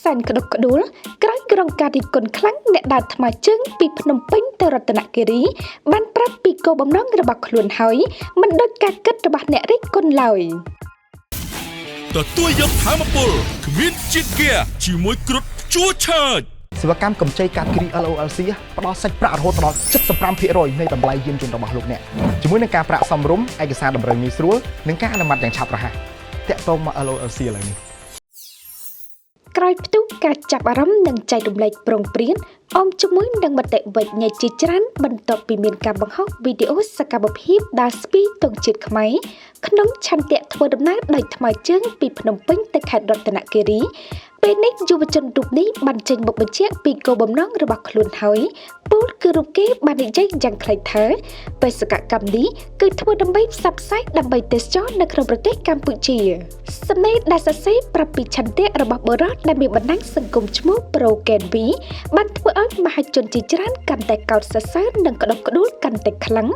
សែនក្តុកក្តួលក្រោយក្រុងការរិះគន់ខ្លាំងអ្នកដើរថ្មើរជើងពីភ្នំពេញទៅរតនគិរីបានប្រាប់ពីគោលបំណងរបស់ខ្លួនហើយមិនដូចការគិតរបស់អ្នករិះគន់ឡើយ ទទួលយកធម៌ពលគ្មានជាតិហ្គាជាមួយគ្រុឌជួឆើច សេវាកម្មកម្ចីកាតគ្រី LOLC ផ្ដល់សាច់ប្រាក់រហូតដល់75%នៃតម្លៃយានយន្តរបស់លោកអ្នកជាមួយនឹងការប្រាក់សមរម្យឯកសារតម្រូវងាយស្រួលនិងការអនុម័តយ៉ាងឆាប់រហ័សតាក់ទងមក LOLC ឥឡូវនេះ។ ក្រោយផ្ទុះការចាប់អារម្មណ៍និងចែករំលែកប្រងព្រានអមជាមួយនឹងមតិវិជ្ញជាច្រើនបន្ទាប់ពីមានការបង្ហោះវីដេអូសកម្មភាពដើរស្ពីទង់ជាតិខ្មែរក្នុងឆន្ទៈធ្វើដំណើរដោយថ្មើរជើងពីភ្នំពេញទៅខេត្តរតនគិរីពេលនេះយុវជនរូបនេះបានចេញមកបញ្ជាក់ពីគោលបំណងរបស់ខ្លួនហើយពលគឺរូបគេបាននិយាយយ៉ាងខ្លីថាបេសកកម្មនេះគឺធ្វើដើម្បីផ្សព្វផ្សាយដើម្បីទេសចរនៅក្នុងប្រទេសកម្ពុជា សំណេរដែលសរសេរប្រាប់ពីឆន្ទៈរបស់បុរសដែលមានបណ្ដាញសង្គមឈ្មោះ Pro Kenvi បានធ្វើឲ្យមហាជនជាច្រើនកាន់តែកោតសរសើរនិងក្តុកក្តួលកាន់តែខ្លាំង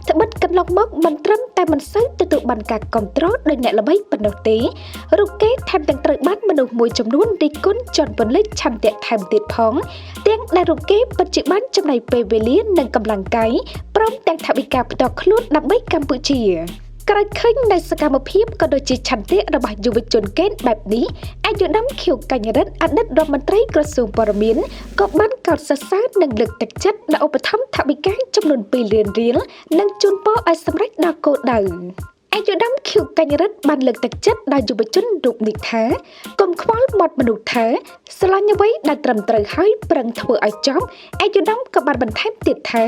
ត្បិតកន្លងមកមិនត្រឹមតែមិនសូវទទួលបានការគ្រប់គ្រងដោយអ្នកល្បីប៉ុណ្ណោះទេរូបគេថែមទាំងត្រូវបានមនុស្សមួយចំនួនរិះគន់ចន់ពន្លិចឆន្ទៈថែមទៀតផងទាំងដែលរូបគេពិតជាបានចំណាយពេលវេលានិងកម្លាំងកាយព្រមទាំងថវិកាផ្ទាល់ខ្លួនដើម្បីកម្ពុជា ក្រោយឃើញនៅសកម្មភាពក៏ដូចជាឆន្ទៈរបស់យុវជនកេនបែបនេះអាយុដាមខៀវកញ្ញរិទ្ធអតីតរដ្ឋមន្ត្រីក្រសួងព័ត៌មានក៏បានកោតសរសើរនិងលើកទឹកចិត្តដល់ឧបត្ថម្ភថវិកាចំនួន2លានរៀលនិងជូនពរឲ្យសម្រេចដល់គោលដៅអាយុដាមខៀវកញ្ញរិទ្ធបានលើកទឹកចិត្តដល់យុវជនរូបនេះថាកុំខ្វល់មាត់មនុស្សថាស្រឡាញ់អ្វីដែលត្រឹមត្រូវហើយប្រឹងធ្វើឲ្យចប់អាយុដាមក៏បានបន្ថែមទៀតថា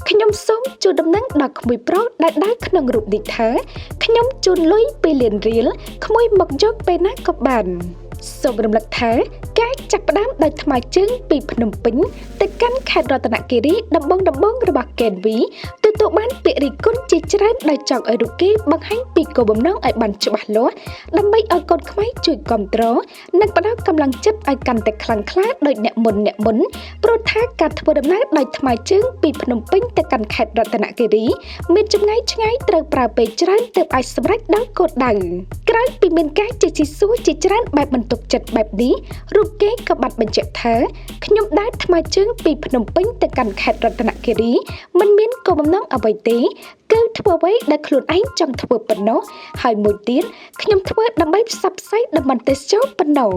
ខ្ញុំសូមជូនដំណឹងដល់ក្មួយប្រុសដែលដើរក្នុងរូបនេះថាខ្ញុំជូនលុយ2លានរៀលក្មួយមកយកពេលណាក៏បានសូមរំលឹកថាការចាប់ផ្ដើមដោយថ្មើរជើងពីភ្នំពេញទៅកាន់ខេត្តរតនគិរីដំបងដំបងរបស់កេនវីទទួលបានពាក្យរិះគន់ជាច្រើនដោយចង់ឲ្យរូបគេបង្ហាញពីគោលបំណងឲ្យបានច្បាស់លាស់ដើម្បីឲ្យកូនខ្មែរជួយគាំទ្រនិងផ្ដល់កម្លាំងចិត្តឲ្យកាន់តែខ្លាំងក្លាដោយអ្នកមុនអ្នកមុនព្រោះថាការធ្វើដំណើរដោយថ្មើរជើងពីភ្នំពេញទៅកាន់ខេត្តរតនគិរីមានចម្ងាយឆ្ងាយត្រូវប្រើពេលច្រើនទើបអាចសម្រេចដល់គោលដៅក្រោយពីមានការជិះស៊ីសួរជាច្រើនបែបបន្ទុកចិត្តបែបនេះរូបគេក៏បានបញ្ជាក់ថាខ្ញុំដើរថ្មើរជើងពីភ្នំពេញទៅកាន់ខេត្តរតនគិរីមិនមានគោលបំណងអ្វីទេគឺធ្វើអ្វីដែលខ្លួនឯងចង់ធ្វើប៉ុណ្ណោះហើយមួយទៀតខ្ញុំធ្វើដើម្បីផ្សព្វផ្សាយតំបន់ទេសចរប៉ុណ្ណោះ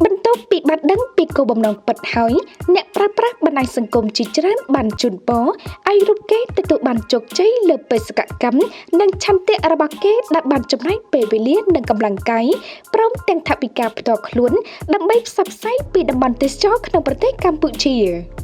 បន្ទាប់ពីបានដឹងពីគោលបំណងពិតហើយអ្នកប្រើប្រាស់បណ្ដាញសង្គមជាច្រើនបានជូនពរឲ្យរូបគេទទួលបានជោគជ័យលើបេសកកម្មនិងឆន្ទៈរបស់គេដែលបានចំណាយពេលវេលានិងកម្លាំងកាយព្រមទាំងថវិកាផ្ទាល់ខ្លួនដើម្បីផ្សព្វផ្សាយពីតំបន់ទេសចរក្នុងប្រទេសកម្ពុជា។